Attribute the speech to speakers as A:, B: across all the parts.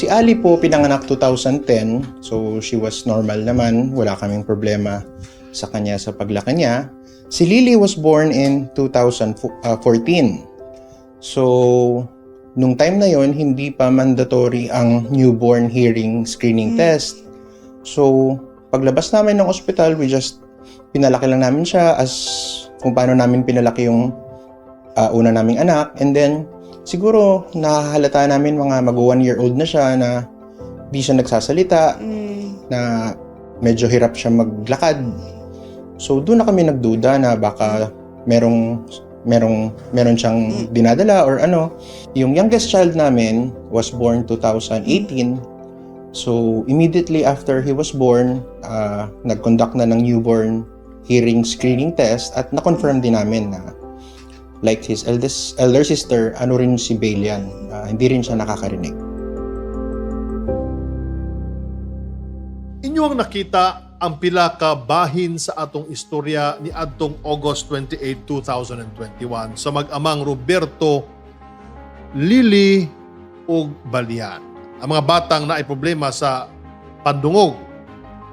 A: Si Ali po, pinanganak 2010, so she was normal naman, wala kaming problema sa kanya sa paglaki niya. Si Lily was born in 2014. So, nung time na yon, hindi pa mandatory ang newborn hearing screening test. So, paglabas namin ng ospital, we just pinalaki lang namin siya as kung paano namin pinalaki yung una naming anak. And then, siguro nahahalata namin mga mag 1 year old na siya na di siya nagsasalita, na medyo hirap siya maglakad. So doon na kami nagduda na baka merong merong meron siyang dinadala or ano. Yung youngest child namin was born 2018. So immediately after he was born, nag-conduct na ng newborn hearing screening test at na-confirm din namin na like his elder sister, ano rin si Balian, hindi rin siya nakakarinig.
B: Inyo ang nakita ang pila ka bahin sa atong istorya ni adtong August 28, 2021 sa mag-amang Roberto, Lily ug Balian. Ang mga batang naay problema sa pandungog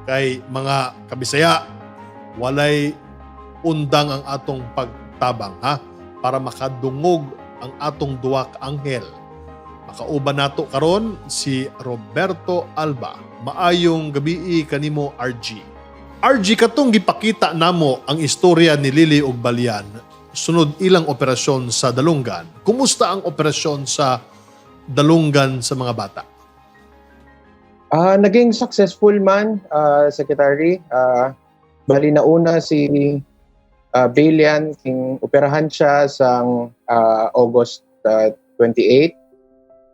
B: kay mga kabisaya, walay undang ang atong pagtabang ha para makadungog ang atong duwa ka anghel. Makauban nato karon si Roberto Alba. Maayong gabii kanimo, RG. RG, katong gipakita namo ang istorya ni Lily ug Balian sunod ilang operasyon sa dalunggan. Kumusta ang operasyon sa dalunggan sa mga bata?
A: Naging successful man, Secretary. Bali nauna si Balian, king operahan siya sang August 28.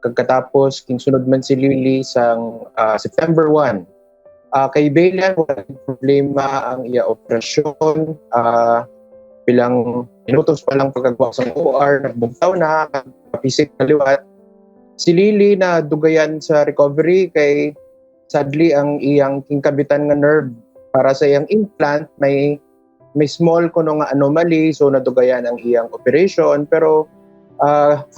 A: Kagkatapos, king sunod man si Lily sang September 1. Kay Balian, wala problema ang iya operasyon. Bilang minutos pa lang pagkagawa sa OR, nagbugtaw na, kapisik na liwat. Si Lily na dugayan sa recovery kay sadly ang iyang kingkabitan nga nerve para sa iyang implant may may small kuno nga anomaly, so nadugayan ang iyang operation, pero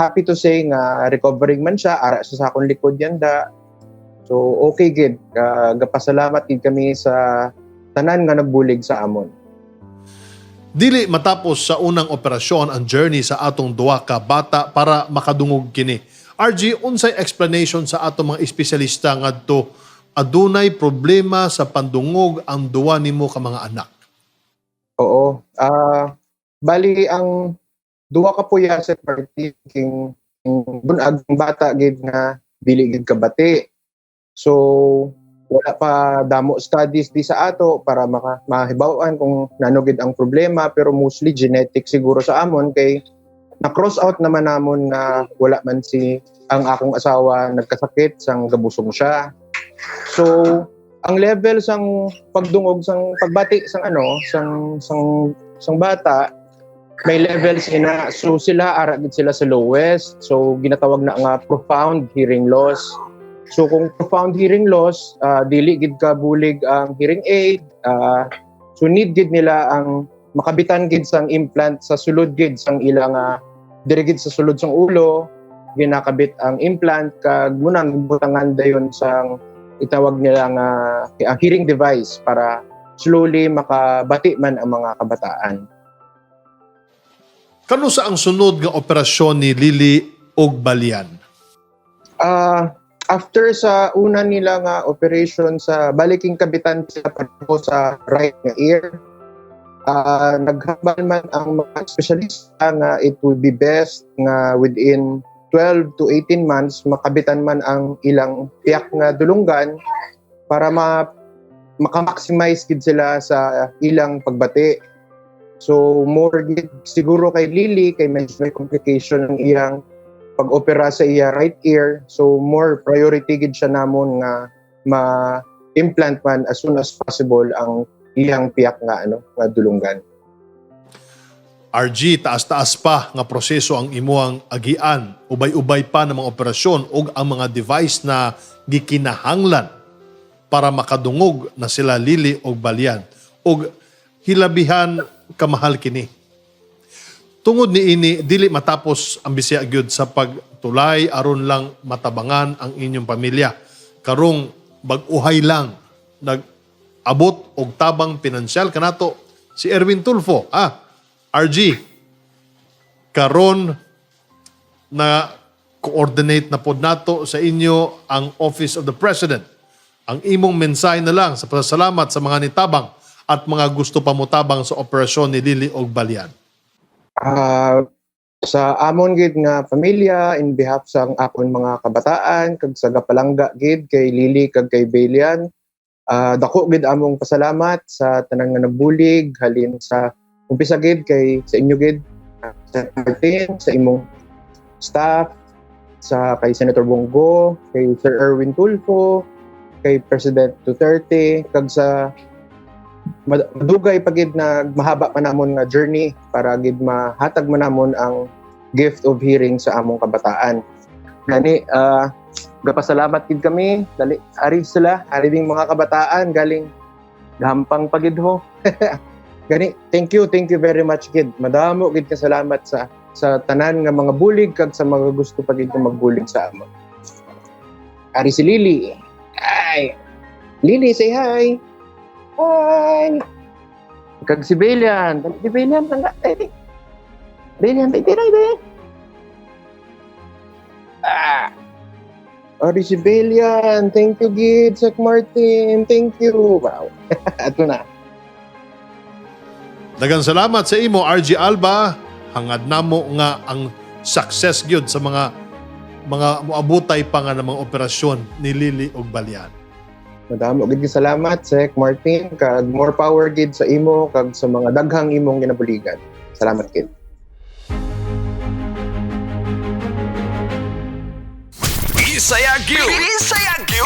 A: happy to say nga recovering man siya, ara siya sa akong likod yanda, so okay gid. Gapasalamat gid kami sa tanan nga nagbulig sa amon.
B: Dili matapos sa unang operasyon ang journey sa atong duwa ka bata para makadungog kini. RG, unsay explanation sa atong mga espesyalista ngadto adunay problema sa pandungog ang duwa nimo ka mga anak?
A: Oo. Bali ang duwa ka puya sa party king king bunag ang bata gid nga dili gid kabati. So wala pa damo studies di sa ato para maka mahibaw-an kung nano gid ang problema, pero mostly genetic siguro sa amon kay na cross out naman namon nga wala man si ang akong asawa nagkasakit sang gabusong siya. So ang level sang pagdungog sang pagbati sang ano sang sang sang bata, may levels ina. So sila, ara gid sila sa lowest, so ginatawag na nga profound hearing loss. So kung profound hearing loss, dili gid ka bulig ang hearing aid, so need gid nila ang makabitan gid sang implant sa sulod gid sang ilang diri gid sa sulod sang ulo ginakabit ang implant, kag munang butangan dayon sang itawag nila nga ang hearing device para slowly makabati man ang mga kabataan.
B: Kano sa ang sunod nga operasyon ni Lily ug Balian?
A: After sa una nila nga operation sa baliking kabitan sila pareho sa right nga ear, naghambal man ang mga espesyalista nga it would be best nga within 12 to 18 months makabitan man ang ilang piyak nga dulunggan para maka-maximize gid sila sa ilang pagbati. So more gid siguro kay Lily kay medyo may complication ang iyang pag-opera sa iya right ear. So more priority gid siya namon nga ma-implant man as soon as possible ang iyang piyak nga ano nga dulunggan.
B: RG, taas-taas pa nga proseso ang imuang agian, ubay-ubay pa ng mga operasyon ug ang mga device na gikinahanglan para makadungog na sila Lily og Balian ug hilabihan kamahal kini. Tungod ni ini, dili matapos ang Bisaya gyud sa pagtulong. tulay aron lang matabangan ang inyong pamilya. Karong bag-uhay lang nag-abot og tabang pinansyal kanato si Erwin Tulfo. Ah, RG, karon na coordinate na pod nato sa inyo ang Office of the President. Ang imong mensahe na lang sa pasasalamat sa mga nitabang at mga gusto pa motabang sa operasyon ni Lily og Balian.
A: Ah, sa amon gid nga pamilya, in behalf sa ang akon mga kabataan kag sa gapalangga gid kay Lily kag kay Belian, dako gid among pasalamat sa tanan nga nagbulig halin sa umpisa gid kay sa inyo gid, sa Martin, sa imong staff, sa kay Senator Bong Go, kay Sir Erwin Tulfo, kay President Duterte, kag sa madugay pa gid na mahaba pa namon nga journey para gid mahatag man namon ang gift of hearing sa among kabataan. Gani, gapasalamat gid kami. Dali, ari sila, ari ding mga kabataan galing gampang pa gid ho. Gani, thank you very much gid. Madamo gid ka salamat sa tanan nga mga bulig kag sa mga gusto pa gid nga magbulig sa amon. Ari si Lily. Ay. Lily, say hi. Hi. Kag si Belian. Si Belian, tangga. Eh. Belian, tay tay tay. Ah. Ari si Belian. Thank you, gid. Sec Martin. Thank you. Wow. Ato na.
B: Daghang salamat sa imo, RG Alba. Hangad namo nga ang success gyud sa mga moabutay pa nga ng mga operasyon ni Lily og Balian.
A: Madamo gid salamat, Sec Martin, kag more power gid sa imo kag sa mga daghang imong ginabuligan. Salamat gid.
C: Bisaya gyud. Bisaya gyud.